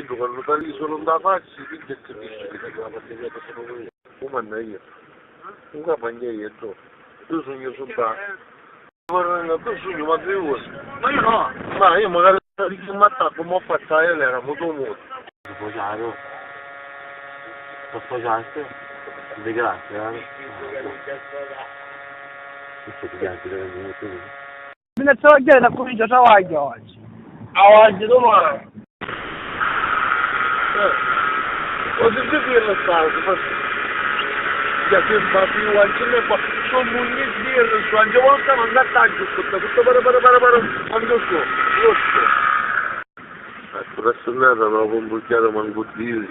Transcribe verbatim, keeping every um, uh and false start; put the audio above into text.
Iddu quannu t'ha risu nta facci, iddu ti dici chi ti la passeggiata sono io. Comanna io. Un capanghia io, tu. Tu sugnu subbà. Ora tu sugnu ma due ore. Ma io no. Ma io magari ti m'attacco, ma ho fatto io l'era molto molto. Ti sfociato? Ti sfociaste? Di grazia, eh? Questo ti piace, deve venire tu. Mi ne travagghiare da comincia travaglio oggi. Ah, oggi, domani. Eh. O se ti pierde stanza, ma già che fa più anche me qua, sono un mese di su anche volta non da taglio tutto, tutto para para para para quando so, lo so. Ecco, adesso andata non la può imbrucchiare manco Dio.